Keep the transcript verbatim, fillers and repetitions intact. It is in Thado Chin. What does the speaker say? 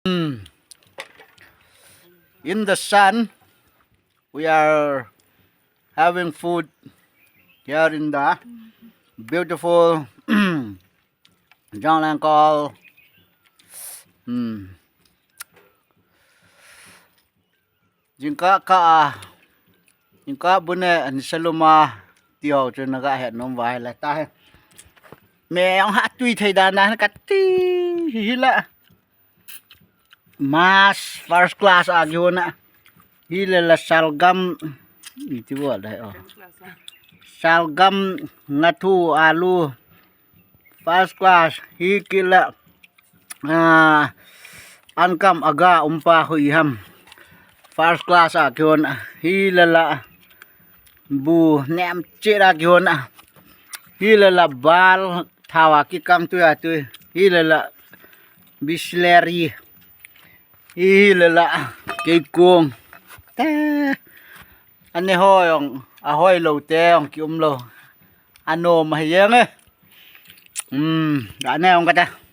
Hmm. In the sun, we are having food here in the beautiful Janglang call. Hmm. Jingkah kah a, jingkah bune, nisa lum a, ti ho chu naga het nom uva ahile tahi. Me ong ha tui thei dan dan kati hi la. Mas first class a kihon a. Hi le la salgam. Iti bol dai o. Salgam, ngathu, alu. First class. Hi kila. Ah, ankam aga umpa hui ham. First class a kihon a. Hi le la. Bu nem che a kihon a. Hi le la bal thawa kikang tui a tui. Hi le la. Bisleri. Hi le la. Keikong. Te. Ane hoi ong. Ahoi lo te ong ki um lo. Ano ma hi yang e. Hmm. Ane ong kata.